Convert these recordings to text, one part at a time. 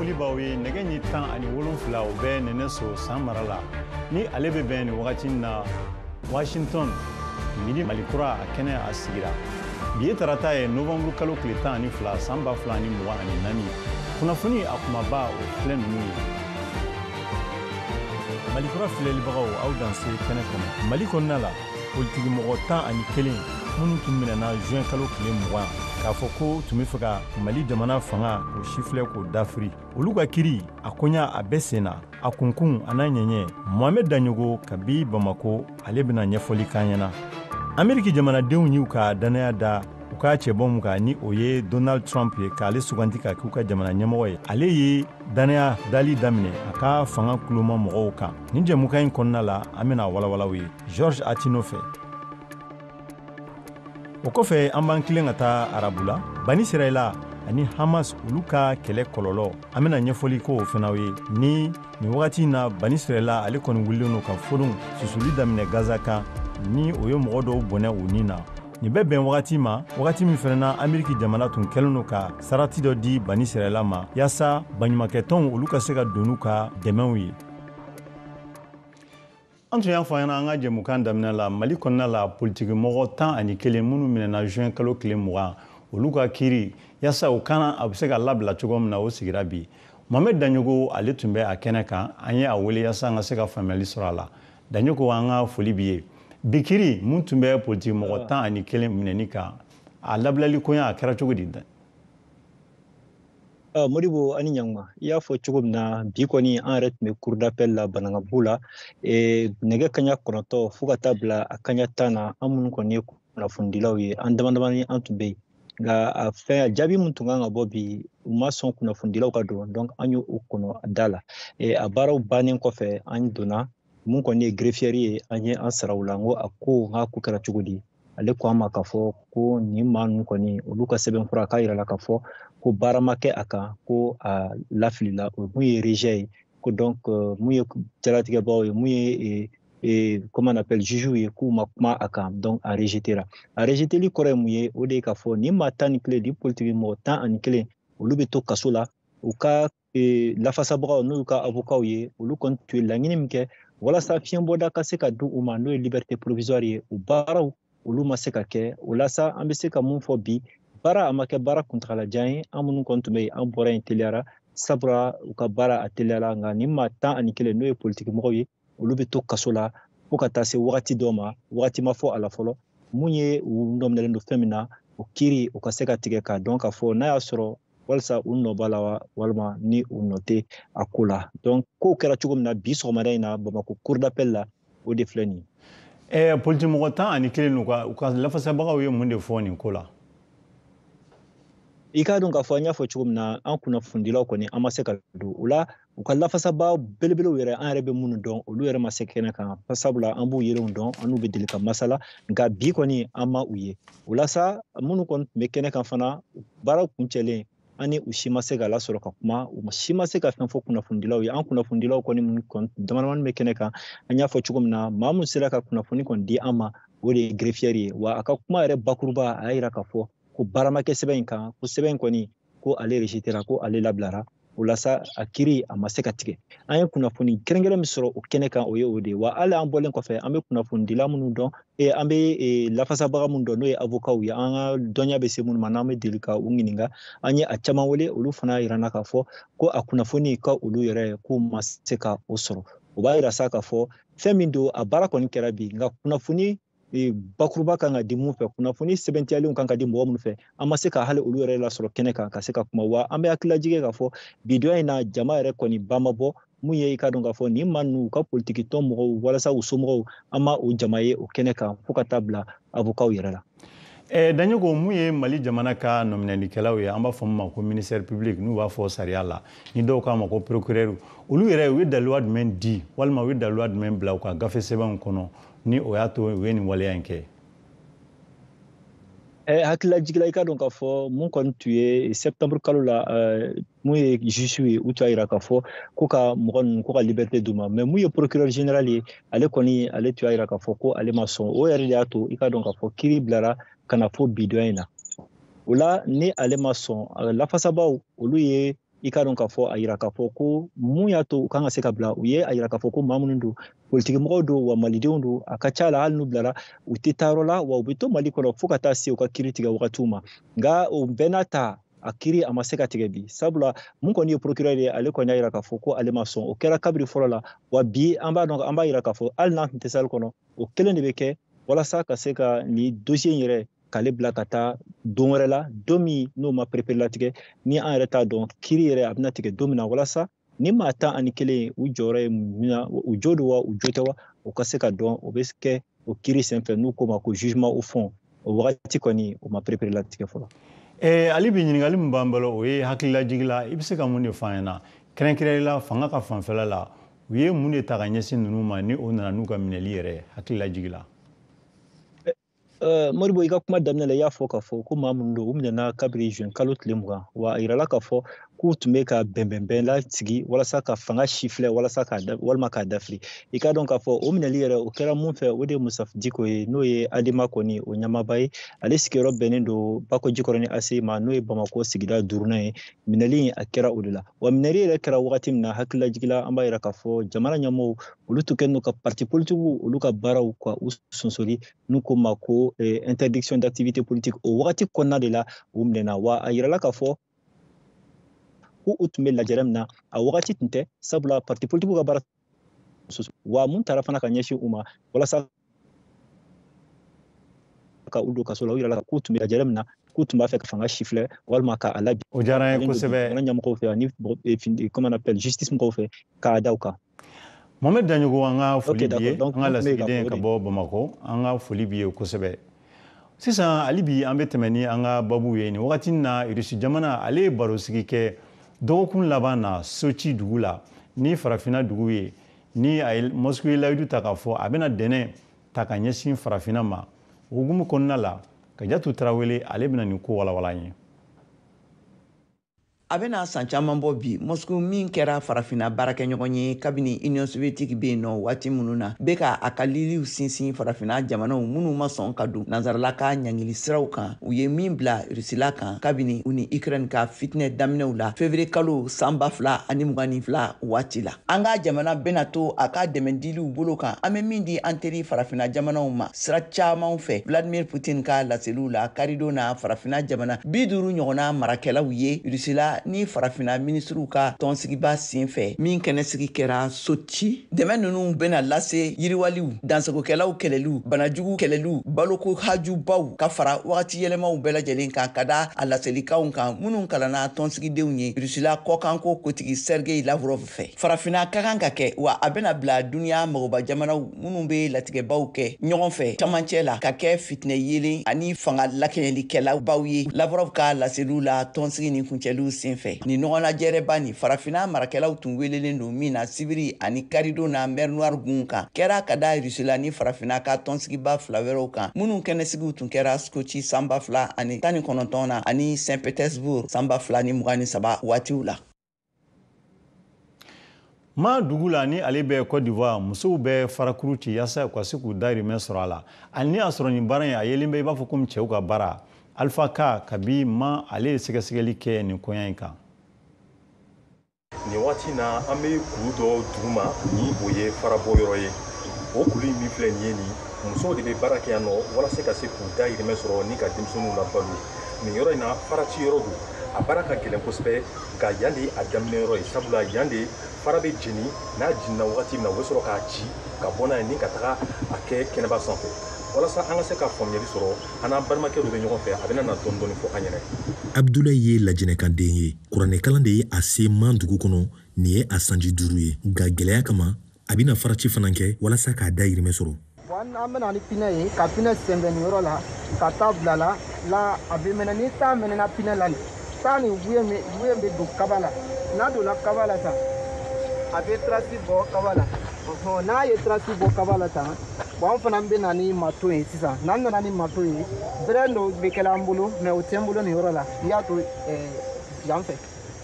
Foli b'aw ye. Nɛgɛ ɲɛ 17 o bɛ Nɛnɛso San mara la, ni ale bɛ bɛn nin wagati na Washington. Midi Malikura a kɛnɛ a sigira. Bi ye tarata ye, novembre kalo tile 12, san 2024. Kunnafoni a kumaba, o filɛ ninnu ye. Malikura filɛlibagaw, aw danse kɛnɛ kɔnɔ. Mali kɔnɔna la, politikimɔgɔ 11 minnu tun minɛna juin kalo tile 20, k'a fɔ ko tun bɛ fɛ ka Mali jamana fanga k'o sifilɛ, k'o dafiri, olu ka kiri a koɲa a bɛɛ sen na, a kunkun a n'a ɲɛɲɛ, Mohamed Daɲogo kabi Bamako, ale bɛna ɲɛfɔli k'an ɲɛna. Ameriki jamanadenw y'u ka dannaya da u ka cɛbɔ mun kan, ni o ye Donald Trump ye, k'ale suganti ka k'u ka jamana ɲɛmɔgɔ ye. Ale ye dannaya dali daminɛ a ka fanga kuloma mɔgɔw kan. Nin jɛmukan in kɔnɔna la, an bɛna walawalaw ye George Atino fɛ. O kɔfɛ, an b'an tilen ka taa Arabula. Bani Sirayila ani Hamas, olu ka kɛlɛ kɔlɔlɔ, an bɛna ɲɛfɔli k'o fana ye. Ni nin wagati in na, Bani Sirayila ale kɔni wulilen don ka fodon susuli daminɛ Gaza kan, ni o ye mɔgɔ dɔw bɔnɛ u ni na. Nin bɛ bɛn wagati ma, wagati min fana na Ameriki jamana tun kɛlen don ka sarati dɔ di Bani Sirayila ma, yaasa baɲumankɛtɔnw olu ka se ka don n'u ka dɛmɛw ye. An tun y'a fɔ an ɲɛna an ka jɛmukan daminɛ la, Mali kɔnɔna la, politikimɔgɔ 11 minnu minɛna juin kalo tile 20, olu ka kiiri, yaasa u kana a bɛ se ka labila cogo min na, o sigira bi. Mohamed Daɲogo, ale tun bɛ a kɛnɛ kan. An ye a wele yaasa an ka se ka faamuyali sɔrɔ a la. Daɲogo, an ka foli b'i ye. Bi kiiri mun tun bɛ politikimɔgɔ 11 minɛni kan, a labilali koɲa a kɛra cogo di? Modibo, ani ɲanguma. I y'a fɔ cogo min na, bi kɔni an yɛrɛ tun bɛ cour d'appel la Banankabugu la, nɛgɛ kaɲa 9 fo ka taa bila a kaɲa 10 na. An minnu kɔni ye kunnafonidilaw ye, an dama damani an tun bɛ yen, nka a fɛn a jaabi min tun kan ka bɔ bi, u ma sɔn kunnafonidilaw ka don, donc an y'o kɔnɔ da la. A baaraw bannen kɔfɛ, an donna. Mun kɔni ye greffier ye, an ye an sara u la. N ko a ko, n k'a ko kɛra cogo di? Ale ko an ma k'a fɔ ko nin maa ninnu kɔni, olu ka sɛbɛnfura k'a yira la k'a fɔ ko baara ma kɛ a kan, ko a lafilila, o mun ye rejet ye, ko donc mun ye jalatigɛbaw ye, mun ye, comment on appelle, juge ye, k'u ma kuma a kan, donc a rejetera. A rejeteli kɔrɔ ye mun ye? O de ye k'a fɔ nin maa 11, nin politiki mɔgɔ 11, olu bɛ to kaso la. U ka lafasabagaw, n'u ka avocat ye, olu kɔni tun ye laɲini min kɛ walasa fiɲɛbɔda ka se ka di u ma, n'o ye liberté provisoire ye, o baaraw olu ma se ka kɛ. O la sa, an bɛ se ka mun fɔ bi? Baara a ma kɛ baara kuntagalajan ye. An minnu kɔni tun bɛ yen, an bɔra yen teliyara, sabula u ka baara a teliyara. Nka nin maa 11, n'o ye politikimɔgɔw ye, olu bɛ to kaso la fo ka taa se wagati dɔ ma. Wagati ma fɔ a la fɔlɔ. Mun ye, u nɔminɛlen don fɛn min na, o kiiri o ka se ka tigɛ k'a dɔn k'a fɔ n'a y'a sɔrɔ walasa u nɔ b'a la wa, walima ni u nɔ tɛ a ko la. Donc kow kɛra cogo min na bi sɔgɔmada in na Bamakɔ cour d'appel la, o de filɛ nin ye. Politikimɔgɔ 11, u ka lafasabagaw ye mun de fɔ nin ko la? I k'a dɔn k'a fɔ an y'a fɔ cogo min na, an kunnafonidilaw kɔni, an ma se ka don o la. U ka lafasaba belebelew yɛrɛ, an yɛrɛ bɛ minnu dɔn, olu yɛrɛ ma se kɛnɛ kan, sabula an b'u yelenw dɔn, an n'u bɛ deli ka masala, nka bi kɔni an ma u ye. O la sa, minnu kɔni tun bɛ kɛnɛ kan fana, baara kuncɛlen, an ni u si ma se ka lasɔrɔ ka kuma, u si ma se ka fɛn fɔ kunnafonidilaw ye. An kunnafonidilaw kɔni, mun kɔni damadamani bɛ kɛnɛ kan, an y'a fɔ cogo min na, maa min sera ka kunnafoni kɔni di an ma, o de ye greffier ye. Wa a ka kuma yɛrɛ bakuruba, a y'a yira k'a fɔ ko baara ma kɛ sɛbɛn in kan, ko sɛbɛn in kɔni, ko ale rejetera, ko ale labilara. O la sa, a kiiri a ma se ka tigɛ. An ye kunnafoni kɛrɛnkɛrɛn min sɔrɔ o kɛnɛ kan, o ye o de ye. Wa hali an bɔlen kɔfɛ, an bɛ kunnafonidila minnu dɔn, an bɛ lafasabaga minnu dɔn, n'o ye avocat ye, an ka dɔnniya bɛ se minnu ma, n'an bɛ deli ka u ɲininka, an ye a caman wele, olu fana yira n na k'a fɔ ko a kunnafoni ka olu yɛrɛ k'u ma se ka o sɔrɔ. O b'a yira sa k'a fɔ fɛn min don, a baara kɔni kɛra bi, nka kunnafoni bakuruba kan ka di mun fɛ, kunnafoni sɛbɛntiyalenw kan ka di mɔgɔ minnu fɛ, an ma se ka hali olu yɛrɛ lasɔrɔ kɛnɛ kan ka se ka kuma. Wa an bɛ hakililajigin k'a fɔ bi don in na, jama yɛrɛ kɔni ba ma bɔ. Mun ye, i ka dɔn k'a fɔ nin maa ninnu, u ka politiki tɔn mɔgɔw walasa u somɔgɔw, an ma o jama ye o kɛnɛ kan fo ka taa bila avocat yɛrɛ la. Daɲogo, mun ye Mali jamana ka nɔminɛlikɛlaw ye, an b'a fɔ min ma ko ministère public, n'u b'a fɔ sariya la, ni dɔw k'a ma ko procureur, olu yɛrɛ, u ye daluya jumɛn di walima u ye daluya jumɛn bila u ka gafe sɛbɛnw kɔnɔ, ni o y'a to u ye nin waleya in kɛ? Hakililajigila, i ka dɔn k'a fɔ mun kɔni tun ye septembre kalo la, mun ye juge ye, u tun y'a yira k'a fɔ ko ka mɔgɔ ninnu, ko ka liberté d'u ma. Mais mun ye procureur général ye, ale kɔni, ale tun y'a yira k'a fɔ ko ale ma sɔn. O yɛrɛ de y'a to i ka dɔn k'a fɔ kiiri bilara ka na fo bi don in na. O la, ni ale ma sɔn, lafasabaw olu ye I k'a dɔn k'a fɔ a yira k'a fɔ ko mun y'a to u kan ka se ka bila, u ye a yira k'a fɔ ko maa minnu don, politikimɔgɔw don wa malidenw don, a ka ca la hali n'u bilara u tɛ taa yɔrɔ la, wa u bɛ to Mali kɔnɔ fo ka taa se u ka kiiri tigɛ wagatiw ma. Nka o bɛɛ n'a ta, a kiiri a ma se ka tigɛ bi, sabula mun kɔni ye procureur ye, ale kɔni y'a yira k'a fɔ ko ale ma sɔn. O kɛra kabiri fɔlɔ la, wa bi an b'a dɔn, an b'a yira k'a fɔ hali n'an tun tɛ salle kɔnɔ, o kelen de bɛ kɛ walasa ka se ka nin dossier in yɛrɛ k'ale bila ka taa don wɛrɛ la, don min n'o ma perepere latigɛ, ni an yɛrɛ t'a dɔn kiiri yɛrɛ a bɛna tigɛ don min na, walasa ni maa 11 u jɔyɔrɔ ye mun na, u jo don wa u jo tɛ wa, o ka se ka dɔn. O bɛ kɛ o kiiri senfɛ n'u k'o ma ko jugement au fond. O wagati kɔni, o ma perepere latigɛ fɔlɔ. Ali, bi ɲininkali min b'an bolo, o ye hakililajigi la, i bɛ se ka mun de f'an ɲɛna, kɛrɛnkɛrɛnnenya la fanga ka fanfɛla la, u ye mun de ta ka ɲɛsin ninnu ma ni o nana n'u ka minɛli yɛrɛ hakililajigi la? Modibo, i ka kuma daminɛ la, i y'a fɔ k'a fɔ ko maa minnu don, u minɛna kabiri juin kalo tile 20, wa a yirala k'a fɔ k'u tun bɛ ka bɛnbɛnbɛn lasigi walasa ka fanga sifilɛ, walasa k'a walima k'a dafiri. I k'a dɔn k'a fɔ o minɛli yɛrɛ, o kɛra mun fɛ, o de ye Musa Diko ye, n'o ye Adema kɔni o ɲɛmaaba ye. Ale sigiyɔrɔ bɛnnen don Bakɔ Jikɔrɔni ACI ma, n'o ye Bamakɔ sigida duurunan ye. Minɛli a kɛra o de la. Wa minɛli yɛrɛ kɛra wagati min na, hakililajigila, an b'a yira k'a fɔ jamana ɲɛmɔgɔw olu tun kɛlen don ka parti politikiw olu ka baaraw ka u sonsori, n'u ko ma ko interdiction d'activité politique. O wagati kɔnɔna de la u minɛna. Wa a yirala k'a fɔ ko u tun bɛ lajɛrɛ min na, a wagati tun tɛ, sabula parti politikiw ka baara. Wa mun taara fana ka ɲɛsin u ma walasa ka u don kaso la, u yirala k'u tun bɛ lajɛrɛ min na, k'u tun b'a fɛ ka fanga sifilɛ walima k'a labi. O diyara an ye kosɛbɛ. Jamana ɲɛmɔgɔw fɛ ani, comment on appelle, justice mɔgɔw fɛ k'a da u kan. Mohamed Daɲogo, an ka foli b'i ye, an ka lasigiden ka bɔ Bamakɔ, an ka foli b'i ye kosɛbɛ. Sisan hali bi, an bɛ tɛmɛ ni an ka babu ye. Nin wagati na, Irisi jamana ale ye barosigi kɛ dɔgɔkun laban na Sochi dugu la, ni farafinna dugu ye, ni a ye Moscou ye layidu ta k'a fɔ a bɛna dɛnɛ ta ka ɲɛsin farafinna ma. O hukumu kɔnɔna la, Kajatu Tarawele ale bɛna nin ko walawala an ye. A bɛna san caman bɔ bi, Moscou min kɛra farafinna baarakɛɲɔgɔn ye kabini Union soviétique bɛ yen nɔ waati minnu na, bɛ ka a ka liliw sinsin farafinna jamanaw minnu ma sɔn ka don nansarala ka ɲangili siraw kan, u ye min bila Rusila kan kabini u ni Ukraine ka fitinɛ daminɛw la février kalo san 2022 waati la. An ka jamana bɛna to a ka dɛmɛdiliw bolo kan, an bɛ min di an teri farafinna jamanaw ma sira caman fɛ, Vladimir Putin ka laseliw la karidon na farafinna jamana 50 ɲɔgɔnna marakɛlaw ye, Rusila ni farafinna minisiriw ka tɔnsigiba sen fɛ min kɛnɛsigi kɛra Sochi. Dɛmɛ ninnu bɛna lase yiriwaliw, dansagokɛlaw kɛlɛliw, banajugu kɛlɛliw, baloko hajubaw, ka fara wagati yɛlɛmaw bɛɛ lajɛlen kan, ka da a laselikanw kan minnu kalanna tɔnsigidenw ye Rusila kɔkanko kotigi Sergei Lavrov fɛ. Farafinna ka kan ka kɛ, wa a bɛna bila duniɲa magoba jamanaw minnu bɛ latigɛbaw kɛ ɲɔgɔn fɛ camancɛ la, ka kɛ fitinɛ yelen ani fanga lakɛɲɛlikɛlabaw ye, Lavrov ka laseliw la tɔnsigi ni kuncɛliw sen fɛ. Nin ɲɔgɔnnajɛrɛba ni farafinna marakɛlaw tun welelen don min na sibiri ani karidon na Mer Noire gun kan, kɛra ka da Rusila ni farafinna ka tɔnsigiba fila wɛrɛw kan minnu kɛnɛsigiw tun kɛra Sochi san 2019 na ani Saint Petersbourg san 2023 waatiw la. Ma dugu la, ni ale bɛ Côte d'Ivoire, musow bɛ farakuru ci yaasa u ka se k'u dahirimɛ sɔrɔ a la. Hali ni y'a sɔrɔ nin baara in a yelen bɛ i b'a fɔ komi cɛw ka baara. Alpha Ka kabi ma, ale ye sɛgɛsɛgɛli kɛ nin koɲa in kan. Nin waati na, an bɛ kulu dɔ duguma ni o ye farabɔ yɔrɔ ye. O kulu in min filɛ nin ye, nin musow de bɛ baara kɛ yan nɔ walasa ka se k'u dahirimɛ sɔrɔ ni ka denmisɛnninw labalo. Nin yɔrɔ in na, faraci yɔrɔ don. A baara ka gɛlɛn kosɛbɛ, nka yan de a daminɛ yɔrɔ ye, sabula yan de fara bɛ jeni. N'a jenina wagati min na, u bɛ sɔrɔ k'a ci ka bɔ n'a ye ni ka taga a kɛ kɛnɛba sanfɛ. Walasa an ka se ka faamuyali sɔrɔ, an n'an balimakɛ dɔ bɛ ɲɔgɔn fɛ, a bɛna na dɔɔni dɔɔni fɔ an ɲɛna. Abdulayi ye lajɛnɛkanden ye. Kuranɛkalan de ye a se man dugu kɔnɔ. Nin ye a sanji 5 ye, nka gwɛlɛya kama a bɛna faraci fana kɛ walasa k'a dayirimɛ sɔrɔ. An bɛna ni pinɛ ye ka pinɛ sɛnbɛn nin yɔrɔ la ka taa bila la la, a bɛ mɛnɛ. Ni taa mɛnɛna pinɛ la, nin taa nin wuye bɛ don kaba la. N'a donna kaba la tan, a bɛ trace bɔ kaba la. N'a ye trace bɔ kaba la tan, bon, an fana bɛ na ni marteau ye sisan. N'an nana ni marteau ye, bɛrɛ dɔ bɛ kɛla an bolo, mais o tɛ n bolo nin yɔrɔ la. N y'a to yan fɛ.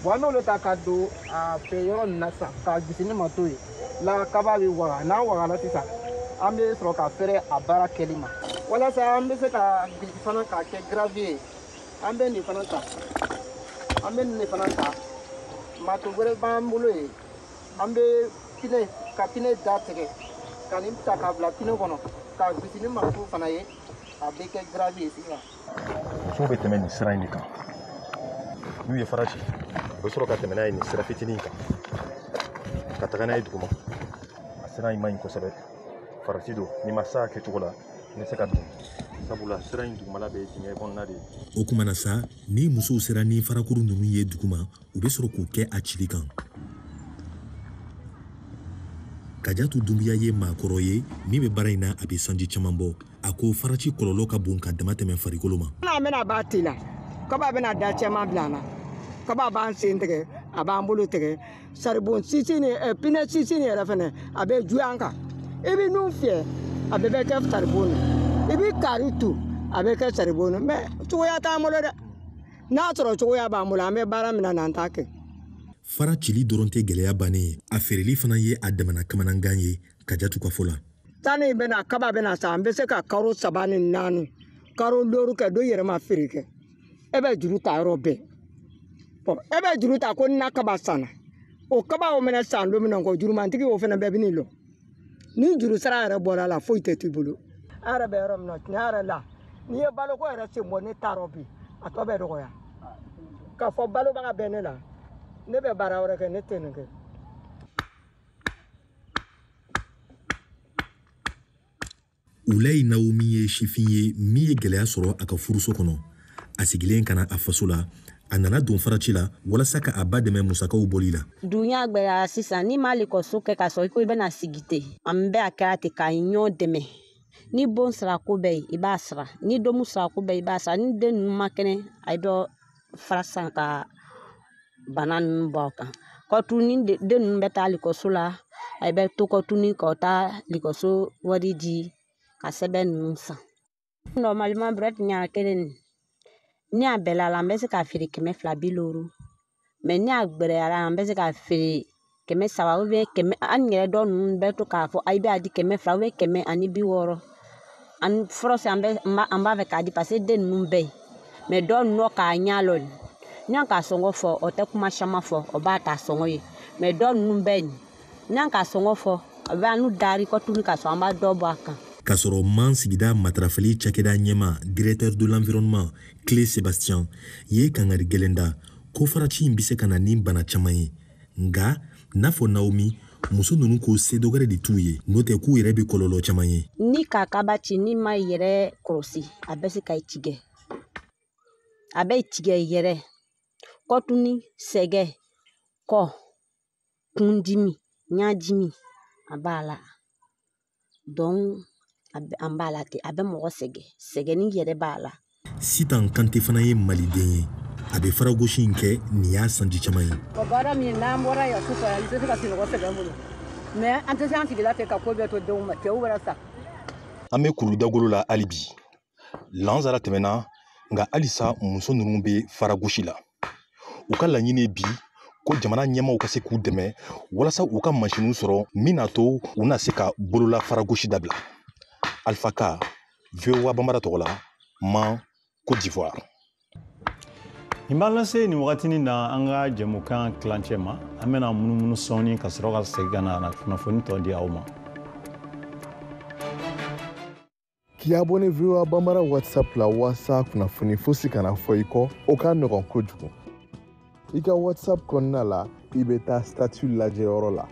Bon, an b'olu ta ka don a fɛ yɔrɔ nin na sisan k'a gosi ni marteau ye la, kaba bɛ waga. N'a wagala sisan, an bɛ sɔrɔ ka fɛrɛ a baara kɛli ma. Walasa an bɛ se ka gosi fana k'a kɛ gravier ye, an bɛ nin fana ta, an bɛ nin de fana ta. Marteau wɛrɛ b'an bolo yen, an bɛ pinɛ ka pinɛ da tigɛ ka nin ta k'a bila pinɛ kɔnɔ k'a gosi ni marteau fana ye, a bɛ kɛ gravi ye sisan. Musow bɛ tɛmɛ nin sira in de kan. N'u ye fara ci, u bɛ sɔrɔ ka tɛmɛ n'a ye nin sira fitinin kan ka taga n'a ye duguma. A sira in man ɲi kosɛbɛ, farati don, n'i ma s'a kɛcogo la i bɛ se ka bin, sabula sira in dugumala bɛ dingɛ kɔnɔna de ye. O kuma na sa, ni musow sera ni farakuru ninnu ye duguma, u bɛ sɔrɔ k'u kɛ a cili kan. Kajatu Dunbiya ye maakɔrɔ ye min bɛ baara in na, a bɛ sanji caman bɔ. A ko faraci kɔlɔlɔ ka bon ka dama tɛmɛ farikolo ma. N'an bɛna ba tila, kaba bɛna da cɛman bila an na, kaba b'an sen tigɛ, a b'an bolo tigɛ, saribɔn sisi ni pinɛ sisi ni yɛrɛ fɛnɛ a bɛ juguya an kan. I bɛ nun fiyɛ, a bɛɛ bɛ kɛ saribɔn ye, i bɛ kari tu, a bɛ kɛ saribɔn ye. Mɛ cogoya t'an bolo dɛ, n'a sɔrɔ cogoya b'an bolo, an bɛ baara min na n'an t'a kɛ. Fara cili dɔrɔn tɛ gɛlɛya bannen ye, a feereli fana ye a damana kamanagan ye Kajatu ka fɔ la. Sanni bɛna kaba bɛna sa, an bɛ se ka karo 3 ni 4, karo 5 kɛ, dɔ yɛrɛ ma feere kɛ. E bɛ juru ta yɔrɔ bɛɛ. E bɛ juru ta ko na kaba sanna, o kaba o mɛnɛ san don min na, ko jurumantigi o fana bɛɛ bɛ n'i lɔ. Ni juru sara yɛrɛ bɔra la, foyi tɛ t'i bolo. An yɛrɛ bɛ yɔrɔ min na, tiɲɛ yɛrɛ la, n'i ye baloko yɛrɛ sen bɔ ne taarɔ bi, a tɔ bɛ dɔgɔya. K'a fɔ balobaga bɛ ne la, ne bɛ baara wɛrɛ kɛ, ne tɛ nin kɛ. Ulayi Naomi ye sifin ye min ye gɛlɛya sɔrɔ a ka furuso kɔnɔ. A sigilen ka na a faso la, a nana don faraci la walasa ka a ba dɛmɛ musakaw bɔli la. Dunya gwɛlɛyara sisan, n'i ma lekɔliso kɛ ka sɔrɔ i ko i bɛna sigi ten, an bɛɛ a kɛra ten ka ɲɔgɔn dɛmɛ. Ni bon sara ko bɛɛ ye, i b'a sara. Ni domu sara ko bɛɛ ye, i b'a sara. Ni den ninnu ma kɛnɛ, a ye dɔ fara san ka bana ninnu bɔ a kan. Kɔtu ni den ninnu bɛ taa lekɔliso la, a bɛ to kɔtuni ka taa lekɔliso wari di ka sɛbɛn ninnu san. Normalement, brouette ɲa kelen nin, ni a bɛl'a la, an bɛ se k'a feere 250. Mais ni a gwɛlɛyara, an bɛ se k'a feere 300 ou bien 100. An yɛrɛ dɔw ninnu bɛ to k'a fɔ a i b'a di 200 ou bien 160. An fɔlɔ sisan an b'a fɛ k'a di parce que den ninnu bɛ yen. Mais dɔw ninnu k'a ɲɛ lɔ nin, ni an k'a sɔngɔ fɔ, o tɛ kuma caman fɔ, o b'a ta sɔngɔ ye. Mais dɔw ninnu bɛ yen, ni an k'a sɔngɔ fɔ, a bɛ an n'u dari kɔtuni ka sɔrɔ an b'a dɔ bɔ a kan. K'a sɔrɔ man sigida matarafali cakɛda ɲɛma, directeur de l'environnement Clé Sébastien ye kangari gɛlɛn da ko faraci in bɛ se ka na ni bana caman ye. Nka n'a fɔ Naomi, muso ninnu ko se dɔ wɛrɛ de t'u ye, n'o tɛ k'u yɛrɛ bɛ kɔlɔlɔ caman ye. Ni ka kaba ci, n'i ma yɛrɛ kɔlɔsi, a bɛ se ka i tigɛ. A bɛ tigɛ yɛrɛ. Kɔtuni, sɛgɛ, kɔ, kundimi, ɲadimi, a b'a la. Donc an b'a la ten, a bɛ mɔgɔ sɛgɛn, sɛgɛnni yɛrɛ b'a la. Sitan Kante fana ye maliden ye, a bɛ faragosi in kɛ nin y'a sanji caman ye. O baara min n'an bɔra yan sufɛ, an tɛ se ka sunɔgɔ sɛgɛn bolo, mais an tɛ se an sigila ten ka ko bɛɛ to denw ma, cɛw bɛra sa. An bɛ kuru dagolo la hali bi. Lansara tɛmɛna, nka halisa muso ninnu bɛ faragosi la. U ka laɲini ye bi ko jamana ɲɛmaaw ka se k'u dɛmɛ walasa u ka mansinw sɔrɔ min n'a to u na se ka bolola faragosi dabila. Alpha Ka, VOA Bambara tɔgɔ la, Man, Côte d'Ivoire. Nin b'an lase nin wagatinin na an ka jɛmukan tilancɛ ma. An bɛna munumunu sɔɔni ka sɔrɔ ka segin ka na kunnafoni tɔ di aw ma. K'i abonné VOA Bambara WhatsApp la walasa kunnafoni fosi kana fɔ i kɔ, o ka nɔgɔn kojugu. I ka WhatsApp kɔnɔna la, i bɛ taa statut lajɛyɔrɔ la.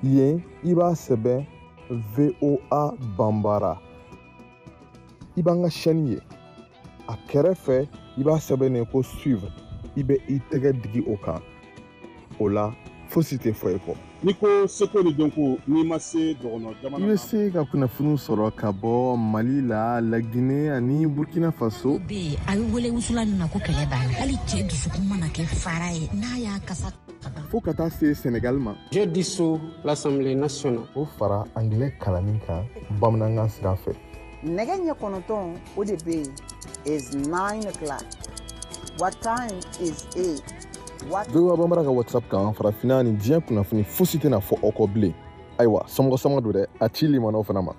Yen, i b'a sɛbɛn VOA Bambara. I b'an ka chaîne ye. A kɛrɛfɛ, i b'a sɛbɛn ko suivre. I bɛ i tɛgɛ digi o kan. O la, fosi tɛ fɔ i kɔ. N'i ko seko ni dɔnko, n'i ma se dɔgɔnɔ jamana I bɛ se ka kunnafoniw sɔrɔ ka bɔ Mali la, Laginɛ ani Burkina Faso. Bɛ yen, a bɛ wele wusula min ma ko kɛlɛ banna. Hali cɛ dusukun mana kɛ fara ye, n'a y'a kasa fo ka taa se Senegal ma. Je dissous l'Assemblée nationale. O fara anglais kalanni kan bamanankan sira fɛ. Nɛgɛ ɲɛ 9 o de bɛ yen is 9 o'clock. What time is it? VOA Bambara ka WhatsApp kan, farafinna ni diɲɛ kunnafoni fosi tɛna fɔ aw kɔ bilen. Ayiwa, somɔgɔ sama don dɛ, a ci limanaw fana ma.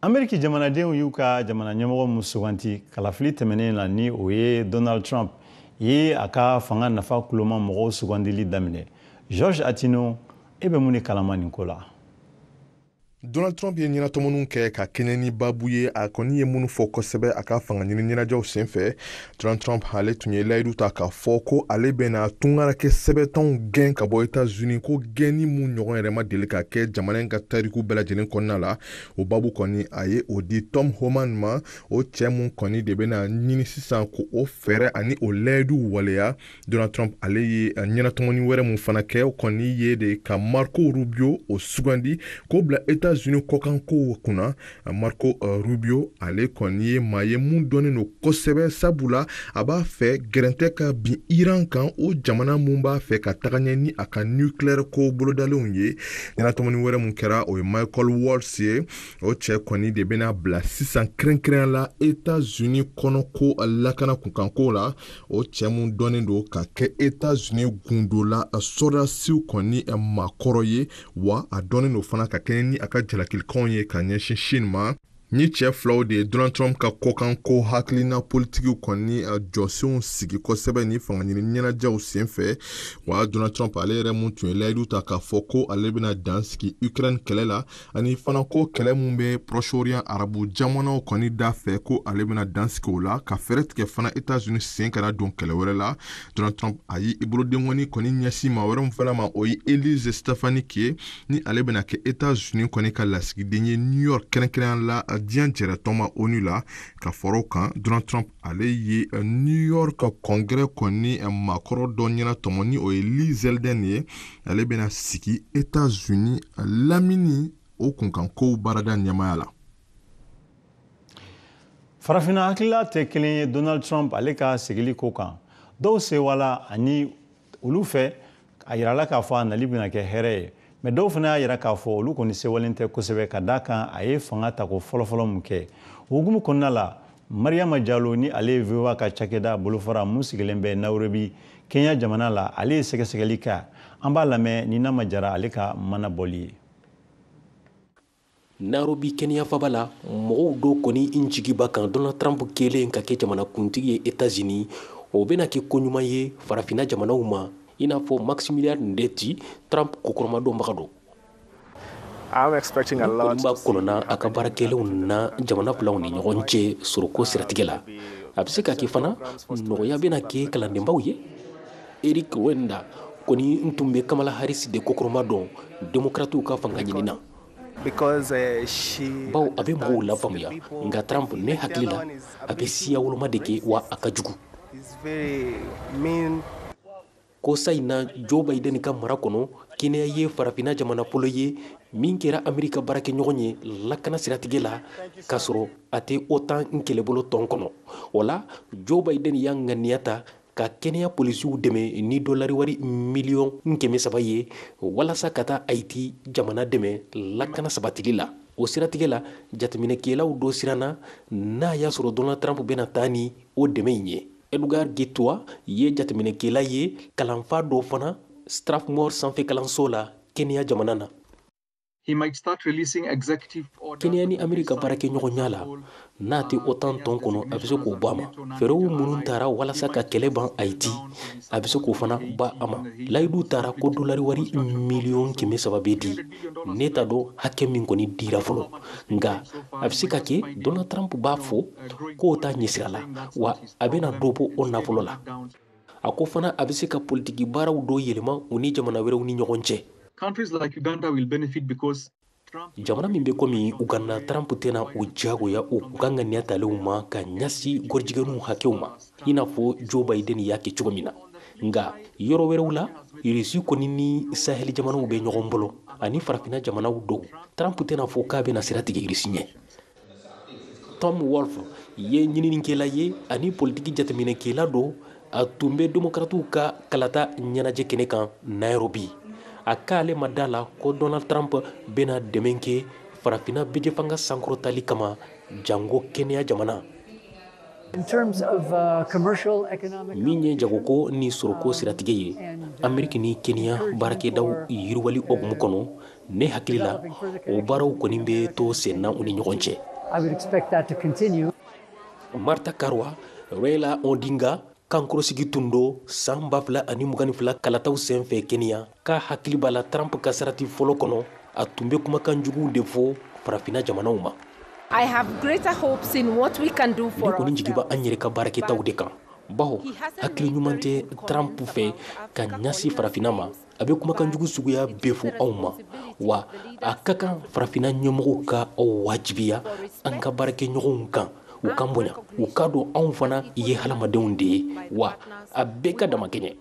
Ameriki jamanadenw y'u ka jamana ɲɛmɔgɔ mun suganti kalafili tɛmɛnen na, ni o ye Donald Trump ye, a ka fanga nafa kuloma mɔgɔw sugandili daminɛ. George Atino, e bɛ mun de kalama nin ko la? Donald Trump ye ɲɛnatɔmɔniw kɛ ka kɛɲɛ ni babu ye, a kɔni ye minnu fɔ kosɛbɛ a ka fanga ɲini ɲɛnajɛw senfɛ. Donald Trump ale tun ye layidu ta k'a fɔ ko ale bɛna tungarakɛ sɛbɛtɔnw gɛn ka bɔ Etats-Unis, ko gɛnni mun ɲɔgɔn yɛrɛ ma deli ka kɛ jamana in ka tariku bɛɛ lajɛlen kɔnɔna la. O babu kɔni, a ye o di Tom Homan ma, o cɛ mun kɔni de bɛna ɲini sisan ko o fɛɛrɛ ani o layidu waleya. Donald Trump ale ye ɲɛnatɔmɔni wɛrɛ mun fana kɛ, o kɔni ye de ka Marco Rubio o sugandi k'o bila Etats-Unis kɔkankow kunna. Marco Rubio ale kɔni ye maa ye mun dɔnnen don kosɛbɛ, sabula a b'a fɛ gɛrɛntɛ ka bin Iran kan, o jamana mun b'a fɛ ka taga ɲɛ ni a ka nucléaire ko bolodalenw ye. Ɲɛnatɔmɔni wɛrɛ mun kɛra, o ye Michael Waltz ye. O cɛ kɔni de bɛna bila sisan kɛrɛnkɛrɛnya la Etats-Unis kɔnɔko lakana kunkanko la. O cɛ mun dɔnnen don ka kɛ Etats-Unis gundola sɔrɔdasiw kɔni maakɔrɔ ye, wa a dɔnnen don fana ka kɛɲɛ ni a ka jalakilikanw ye ka ɲɛsin Chine ma. Ni cɛ filaw de ye Donald Trump ka kɔkanko hakilina politikiw kɔni jɔsenw sigi kosɛbɛ ni fanga ɲini ɲɛnajɛw senfɛ. Wa Donald Trump ale yɛrɛ mun tun ye layidu ta k'a fɔ ko ale bɛna dan sigi Ukraine kɛlɛ la, ani fana ko kɛlɛ mun bɛ Proche-Orient arabu jamanaw kɔni da fɛ, ko ale bɛna dan sigi o la, ka fɛɛrɛ tigɛ fana États-Unis sen kana don kɛlɛ wɛrɛ la. Donald Trump a y'i bolodenkɔni kɔni ɲɛsin maa wɛrɛ min fana ma, o ye Elise Stefanik ye, ni ale bɛna kɛ États-Unis kɔni ka lasigiden ye New York, kɛrɛnkɛrɛnya la diɲɛ jɛrɛtɔnba ONU la. Ka fara o kan, Donald Trump ale ye New York Congrès kɔni maakɔrɔ dɔ ɲɛna tɔmɔ, ni o ye Lee Zeldin ye. Ale bɛna sigi États-Unis lamini o kunkankow baarada ɲɛmaaya la. Farafinna hakilila tɛ kelen ye Donald Trump ale ka sigili ko kan. Dɔw sewala ani olu fɛ, a yirala k'a fɔ a nali bɛna kɛ hɛrɛ ye, mɛ dɔw fana y'a yira k'a fɔ olu kɔni sewalen tɛ kosɛbɛ, ka d'a kan a ye fanga tako fɔlɔfɔlɔ mun kɛ. O hukumu kɔnɔna la, Mariama Jalo, ni ale ye VOA ka cakɛda bolofara mun sigilen bɛ Nairobi, Kenya jamana la, ale ye sɛgɛsɛgɛli kɛ. An b'a lamɛn ni Nama Jara ale ka mana bɔli ye. Nairobi Kenya faba la, mɔgɔw dɔw kɔni n jigiba kan Donald Trump kɛlen ka kɛ jamanakuntigi ye États-Unis, o bɛna kɛ koɲuman ye farafinna jamanaw ma, i n'a fɔ Maximilian Ndeti, Trump kokɔrɔmadonbaga don. Kɔni b'a kɔnɔna a ka baara kɛlenw na jamana filaw ni ɲɔgɔn cɛ sɔrɔko siratigɛ la. A bɛ se ka kɛ fana nɔgɔya bɛna kɛ kalandenbaw ye. Eric Wenda kɔni n tun bɛ Kamala Harris de kokɔrɔma dɔn démocratew ka fanga ɲini na, bawo a bɛ mɔgɔw lafaamuya. Nka Trump, ne hakili la, a bɛ siya woloma de kɛ, wa a ka jugu. Ko sa in na, Joe Biden ka mara kɔnɔ, Kenya ye farafinna jamana fɔlɔ ye min kɛra Amerika baarakɛɲɔgɔn ye lakana siratigɛ la, k'a sɔrɔ a tɛ OTAN kɛlɛbolo tɔn kɔnɔ. O la, Joe Biden y'a ŋaniya ta ka kɛnɛya polisiw dɛmɛ ni dolari wari miliyɔn 300 ye, walasa ka taa Haiti jamana dɛmɛ lakana sabatili la. O siratigɛ la, jateminɛkɛlaw dɔ siranna n'a y'a sɔrɔ Donald Trump bɛna taa ni o dɛmɛ in ye. Edgar Gitwa ye jateminɛkɛla ye, kalanfa dɔ fana Strathmore sanfɛ kalanso la Kenya jamana na. Kenya ni Amerika baarakɛɲɔgɔnya la, n'a tɛ OTAN tɔn kɔnɔ, a bɛ se k'o bɔ a ma. Fɛɛrɛw minnu taara walasa ka kɛlɛ ban Haiti, a bɛ se k'o fana ba a ma. Layidu taara ko dolari wari miliyɔn 300 bɛ di. Ne t'a dɔn hakɛ min kɔni dira fɔlɔ, nka a bɛ se ka kɛ Donald Trump b'a fɔ k'o t'a ɲɛsira la, wa a bɛna dɔ bɔ o nafolo la. A ko fana a bɛ se ka politiki baaraw dɔ yɛlɛma u ni jamana wɛrɛw ni ɲɔgɔn cɛ. Jamana min bɛ komi Uganda, Trump tɛna o diyagoya u ka ŋaniya talenw ma ka ɲɛsin gɔrijigɛninw hakɛw ma, i n'a fɔ Joe Biden y'a kɛ cogo min na. Nka yɔrɔ wɛrɛw la, Irisi kɔni ni Saheli jamanaw bɛ ɲɔgɔn bolo ani farafinna jamanaw dɔw, Trump tɛna fɔ k'a bɛna sira tigɛ Irisi ɲɛ. Tom Wolf ye ɲininikɛla ye ani politiki jateminɛkɛla don. A tun bɛ démocratew ka kalata ɲɛnajɛ kɛnɛ kan Nairobi. A k'ale ma da la ko Donald Trump bɛna dɛmɛ kɛ farafinna bɛjɛfanga sankɔrɔtali kama, jango kɛnɛya jamana. Min ye jagoko ni sɔrɔko siratigɛ ye, Ameriki ni Kenya baarakɛdaw yiriwali hokumu kɔnɔ, Ne hakili la, o baaraw kɔni bɛ to sen na u ni ɲɔgɔn cɛ. Martha Karua, Raila Odinga kankɔrɔsigi tun don san 2022 kalataw senfɛ Kenya, k'a hakili b'a la Trump ka sarati fɔlɔ kɔnɔ, a tun bɛ kumakan juguw de fɔ farafinna jamanaw ma. I have greater hopes in what we can do for Ne kɔni jigi bɛ an yɛrɛ ka baarakɛtaw de kan, bawo hakili ɲuman tɛ Trump fɛ ka ɲɛsin farafinna ma. A bɛ kumakan jugu suguya bɛɛ fɔ anw ma, wa a ka kan farafinna ɲɛmɔgɔw ka aw wajibiya an ka baarakɛɲɔgɔnw kan, u kan bonya, u k'a dɔn anw fana ye hadamadenw de ye, wa a bɛɛ ka damakɛɲɛ.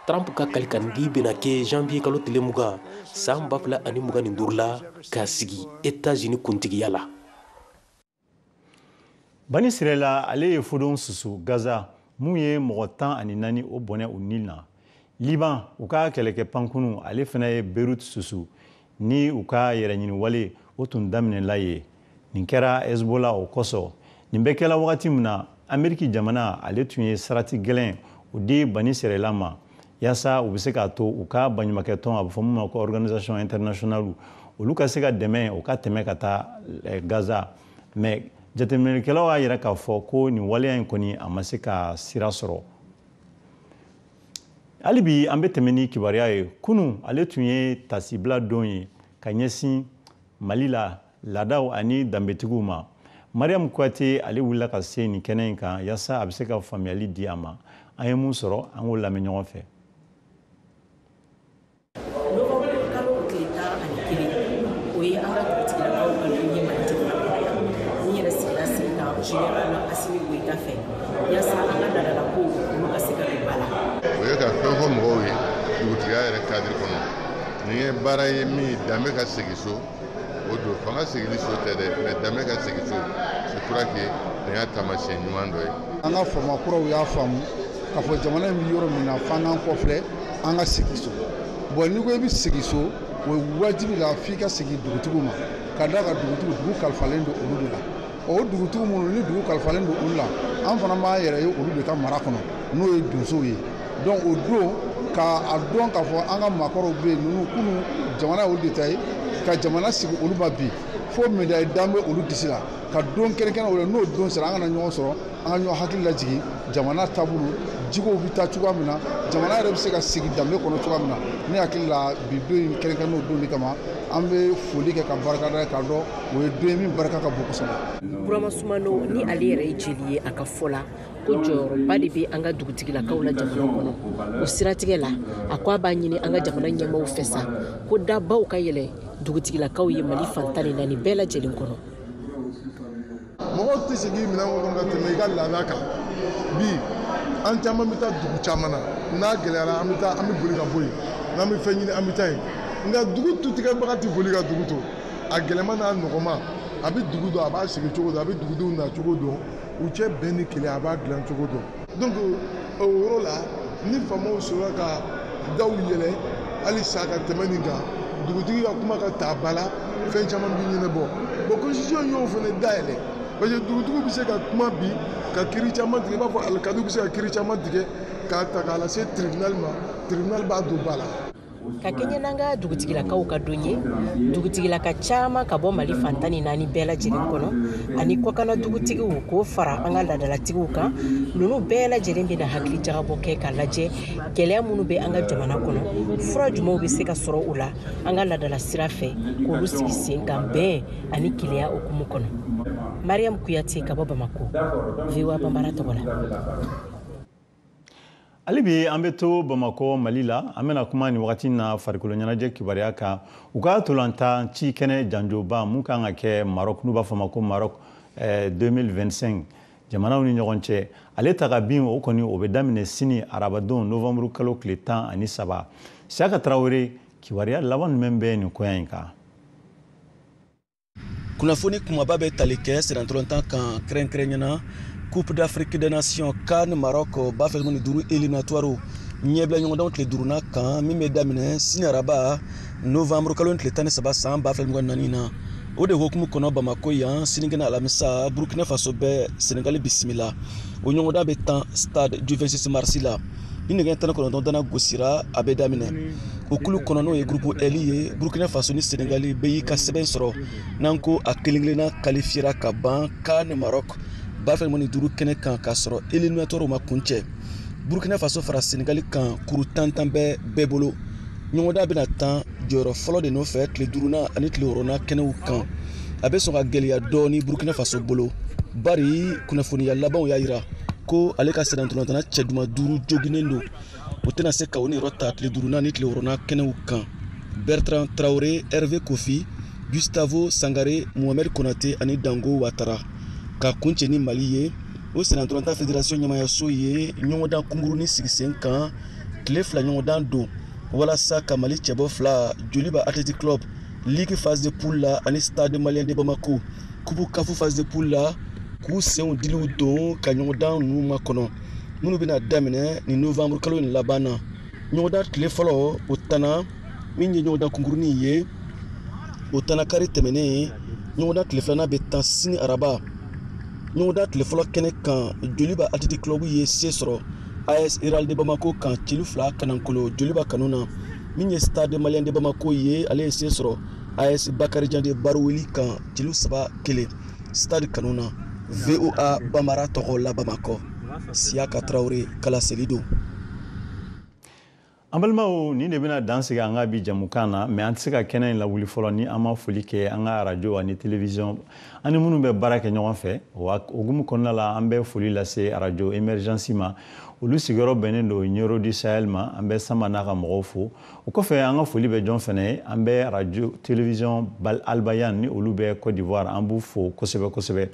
Trump ka kalikandi bɛna kɛ janvier kalo tile 20 san 2025 la ka sigi États-Unis kuntigiya la. Bani Sirela ale ye fodon susu Gaza mun ye mɔgɔ 14 o bɔnɛ u ni na. Liban u ka kɛlɛkɛ pankunu ale fana ye Beirut susu ni u ka yɛrɛɲiniwale o tun daminɛla ye. Nin kɛra Hezbollah o kosɔn. Nin bɛɛ kɛla wagati min na, Ameriki jamana ale tun ye sarati gɛlɛn o di Bani Sirela ma yaasa u bɛ se k'a to u ka baɲumankɛtɔn, a bɛ fɔ min ma ko organisation internationale, olu ka se ka dɛmɛ o ka tɛmɛ ka taa Gaza. Mais jateminɛlikɛlaw y'a yira k'a fɔ ko nin waleya in kɔni a ma se ka sira sɔrɔ. Hali bi an bɛ tɛmɛ ni kibaruya ye. Kunun ale tun ye tasibila don ye ka ɲɛsin Mali la laadaw ani danbetigiw ma. Mariam Kouyaté ale wulila ka se nin kɛnɛ in kan yaasa a bɛ se ka faamuyali di a ma. An ye mun sɔrɔ, an k'o lamɛn ɲɔgɔn fɛ. Novembre kalo tile 11, o ye an ka dugutigilakaw ka don ye Mali jamana kɔnɔ yan, min yɛrɛ sigila sen kan général Assimi Goïta fɛ, yaasa an ka laadalakow olu ka se ka don ba la. O ye ka fɛn fɔ mɔgɔw ye dugutigiya yɛrɛ cadre kɔnɔ. Nin ye baara ye min danbe ka segin so, o don fanga seginni so tɛ dɛ, mais danbe ka segin so. Je crois que nin y'a taamasiyɛn ɲuman dɔ ye. An ka faama kuraw y'a faamu k'a fɔ jamana in bɛ yɔrɔ min na, f'an k'an kɔfilɛ, an ka segin so. Bon, n'i ko i bɛ segin so, o ye wajibi la f'i ka segin dugutigiw ma, ka d'a kan dugutigiw dugu kalifalen don olu de la. O dugutigiw minnu ni dugu kalifalen don olu la, an fana b'an yɛrɛ ye olu de ka mara kɔnɔ, n'o ye donsow ye. Donc o don k'a dɔn k'a fɔ an ka maakɔrɔw bɛ yen, ninnu kunun jamana y'olu de ta ye, ka jamana sigi olu ma bi fo médaille d'an bɛ olu disi la, ka don kɛrɛnkɛrɛn o la. N'o don sera, an kana ɲɔgɔn sɔrɔ, an ka ɲɔgɔn hakili lajigin jamana taabolo, jikow bɛ taa cogoya min na, jamana yɛrɛ bɛ se ka sigi danbe kɔnɔ cogoya min na. Ne hakili la bi don in kɛrɛnkɛrɛn n'o don de kama, an bɛ foli kɛ ka barika da, k'a dɔn o ye don ye min barika ka bon kosɛbɛ. Burama Sumano ni ale yɛrɛ ye jeli ye, a ka fɔ la ko jɔyɔrɔba de bɛ an ka dugutigilakaw la jamana kɔnɔ. O siratigɛ la, a ko a b'a ɲini an ka jamana ɲɛmaaw fɛ sa ko dabaw ka yɛlɛ dugutigilakaw ye Mali fan 14 bɛɛ lajɛlen kɔnɔ. Mɔgɔw tɛ se k'i minɛ kɔnɔ ka tɛmɛ i ka laada kan. Bi an caman bɛ taa dugu caman na, n'a gɛlɛyara an bɛ taa, an bɛ boli ka bɔ yen, n'an bɛ fɛn ɲini an bɛ taa yen. Nka dugu tutigɛbaga tɛ boli ka dugu to, a gɛlɛman n'a nɔgɔman a bɛ dugu dɔn, a b'a sigi cogo dɔn, a bɛ dugudenw na cogo dɔn, u cɛ bɛn ni kelen a b'a dilan cogo dɔn. Donc o yɔrɔ la, ni faamaw sɔrɔla ka daw yɛlɛ halisa ka tɛmɛ nin kan, dugutigi ka kuma ka ta ba la, fɛn caman bɛ ɲɛnabɔ. Bon, constitution y'o fana dayɛlɛ, parce que dugutigiw bɛ se ka kuma bi ka kiiri caman tigɛ, i b'a fɔ alikadiw bɛ se ka kiiri caman tigɛ k'a ta k'a lase tribunal ma, tribunal b'a don ba la. Ka kɛɲɛ n'an ka dugutigilakaw ka don ye, dugutigilaka caman ka bɔ Mali fan 14 bɛɛ lajɛlen kɔnɔ ani kɔkanna dugutigiw k'o fara an ka laadalatigiw kan, ninnu bɛɛ lajɛlen bɛna hakili jagabɔ kɛ k'a lajɛ gɛlɛya minnu bɛ an ka jamana kɔnɔ, fura jumɛnw bɛ se ka sɔrɔ u la an ka laadala sira fɛ k'olu sigi sen kan bɛn ani kelenya hukumu kɔnɔ. Mariam Kouyaté ka bɔ Bamako, VOA Bambara tɔgɔ la. Hali bi an bɛ to Bamakɔ Mali la, an bɛna kuma nin wagati na farikolo ɲɛnajɛ kibaruya kan. U ka ntolantan ci kɛnɛ janjoba mun kan ka kɛ Maroc, n'u b'a fɔ a ma ko Maroc 2025, jamanaw ni ɲɔgɔn cɛ, ale ta ka bin o kɔni o bɛ daminɛ sini arabadon novembre kalo tile 13. Siyaka Tarawele, kibaruya laban jumɛn bɛ nin koya in kan? Kunnafoni kumaba bɛ tali kɛ sennantolatan kan, kɛrɛnkɛrɛnyana Coupe d'Afrique des Nations CAN Maroc 2025 éliminatoire ɲɛbila ɲɔgɔndanw tile duurunan kan, min bɛ daminɛ sini araba novembre kalo tile 13 san 2024 na. O de hukumu kɔnɔ Bamako yan, sinikɛnɛ alamisa, Burkina Faso bɛ Senegali bisimila. O ɲɔgɔndan bɛ tan stade du 26 mars la. Ni nɛgɛ 19 dana gosira a bɛ daminɛ. O kulu kɔnɔ n'o ye groupe L ye, Burkina Faso ni Senegali bɛɛ y'i ka sɛbɛn sɔrɔ n'an ko a kelen kelenna qualifiera ka ban CAN Maroc 2025 kɛnɛ kan k'a sɔrɔ éliminatoire ma kuncɛ. Burkina Faso fara Senegali kan kuru 10 bɛ bɛɛ bolo. Ɲɔgɔndan bɛna tan jɔyɔrɔ fɔlɔ de nɔfɛ tile 5nan ani tile 6nan kɛnɛw kan. A bɛ sɔn ka gɛlɛya dɔɔni Burkina Faso bolo, bari kunnafoniya labanw y'a jira ko ale ka sennantolatan cɛ duman 5 joginnen don. O tɛna se ka o niyɔrɔ ta tile 5nan ni tile 6nan kɛnɛw kan. Bertrand Traoré, Hervé Kofi, Gustavo Sangare, Mohamed Konate ani Dango Ouattara. Ka kuncɛ ni Mali ye, o sennantolatan fédération ɲɛmayaso ye ɲɔgɔndan kunkurunin sigi sen kan tile 2 ɲɔgɔndan don walasa ka Mali cɛbɔ 2 Joliba Athletic Club Ligue phase de poule la ani Stade Malien de Bamako Coupe CAF phase de poule la k'u senw diliw don ka ɲɔgɔndan ninnu makɔnɔ minnu bɛna daminɛ ni novembre kalo in laban na. Ɲɔgɔndan tile fɔlɔ o tana min ye ɲɔgɔndan kunkurunin ye, o tana kari tɛmɛnen. Ɲɔgɔndan tile 2nan bɛ tan sini araba. Ɲɔgɔndan tile fɔlɔ kɛnɛ kan, Joliba Athletic Club ye se sɔrɔ AS Real de Bamako kan celu 2 kanankolo Joliba kanu na. Min ye Stade Malien de Bamako ye, ale ye se sɔrɔ AS Bakarijan de Barouéli kan celu 3-1 Stade kanu na. VOA Bambara tɔgɔ la Bamakɔ, Siyaka Traoré kalaseli don. An balimaw, nin de bɛna dan sigi an ka bi jamukan na, mais an tɛ se ka kɛnɛ in lawuli fɔlɔ ni an ma foli kɛ an ka arajo ani télévision ani minnu bɛ baara kɛ ɲɔgɔn fɛ. O hukumu kɔnɔna la, an bɛ foli lase arajo émergence ma, olu sigiyɔrɔ bɛnnen don Nioro du Sahel ma. An bɛ Sama n'a ka mɔgɔw fo. O kɔfɛ, an ka foli bɛ jɔn fɛnɛ ye? An bɛ arajo télévision Albayan ni olu bɛ Côte d'Ivoire, an b'u fo kosɛbɛ kosɛbɛ.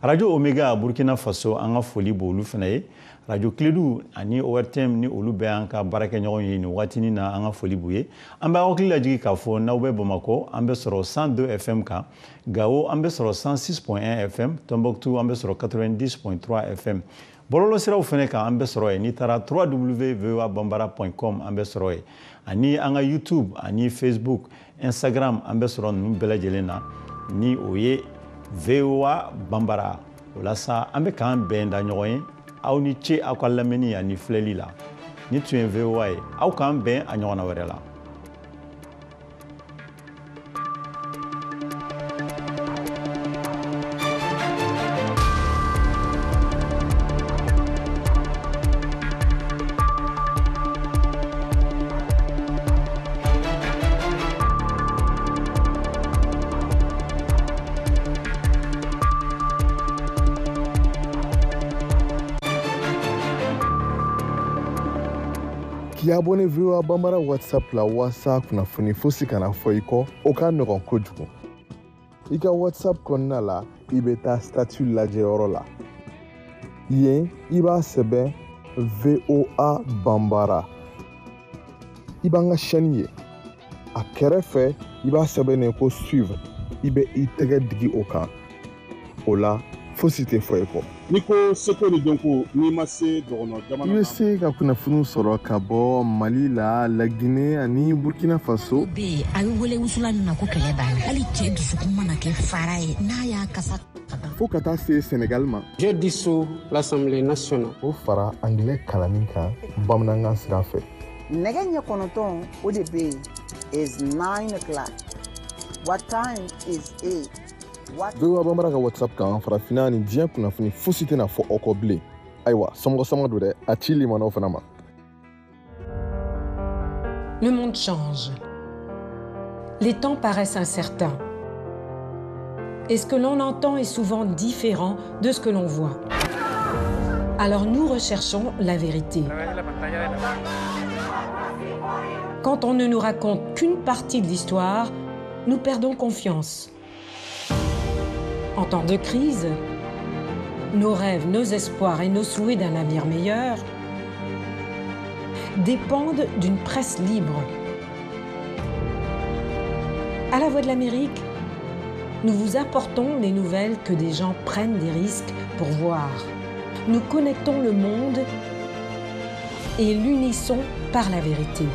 Radio Omega Burkina Faso, an ka foli b'olu fɛnɛ ye. Radio Kledu ani ORTM ni olu bɛ an ka baarakɛɲɔgɔn ye nin waatinin na, an ka foli b'u ye. An bɛ hakili lajigin k'a fɔ n'aw bɛ Bamakɔ, an bɛ sɔrɔ 102 FM kan. Gao an bɛ sɔrɔ 106.1 FM, Tombouctou an bɛ sɔrɔ 90.3 FM. Bɔlɔlɔsiraw fɛnɛ kan an bɛ sɔrɔ yen. N'i taara www.voabambara.com an bɛ sɔrɔ yen. Ani an ka YouTube ani Facebook, Instagram, an bɛ sɔrɔ ninnu bɛɛ lajɛlen na ni o ye VOA Bambara. O la sa, an bɛ k'an bɛn da ɲɔgɔn ye. Aw ni ce aw ka lamɛnni ani filɛli la. Ni tun ye VOA ye, aw k'an bɛn a ɲɔgɔnna wɛrɛ la. K'i abonné VOA Bambara WhatsApp la walasa kunnafoni fosi kana fɔ i kɔ, o ka nɔgɔn kojugu. I ka WhatsApp kɔnɔna la, i bɛ taa statut lajɛyɔrɔ la. Yen, i b'a sɛbɛn VOA Bambara. I b'an ka chaîne ye. A kɛrɛfɛ, i b'a sɛbɛn ko suivre. I bɛ i tɛgɛ digi o kan. O la, fosi tɛ fɔ i kɔ. N'i ko seko ni dɔnko, n'i ma se dɔgɔnɔ jamana, i bɛ se ka kunnafoniw sɔrɔ ka bɔ Mali la, Laginɛ ani Burkina Faso. Bɛ yen a bɛ wele wusulan min ma ko kɛlɛ banna, hali cɛ dusukun mana kɛ fara ye n'a y'a kasa fo ka taa se Senegal ma. J'ai dissous l'Assemblée nationale. O fara angilɛ kalanni kan bamanankan sira fɛ. Nɛgɛ ɲɛ 9 o de bɛ yen is 9 o'clock. What time is it? VOA Bambara ka WhatsApp kan, farafinna ni diɲɛ kunnafoni fosi tɛna fɔ aw kɔ bilen. Ayiwa, somɔgɔ sama don dɛ, a ci limanaw fana ma. Le monde change. Les temps paraissent incertains. Et ce que l'on entend est souvent différent de ce que l'on voit. Alors nous recherchons la vérité. Quand on ne nous raconte qu'une partie de l'histoire, nous perdons confiance. En temps de crise, nos rêves, nos espoirs et nos souhaits d'un avenir meilleur dépendent d'une presse libre. À la Voix de l'Amérique, nous vous apportons les nouvelles que des gens prennent des risques pour voir. Nous connectons le monde et l'unissons par la vérité.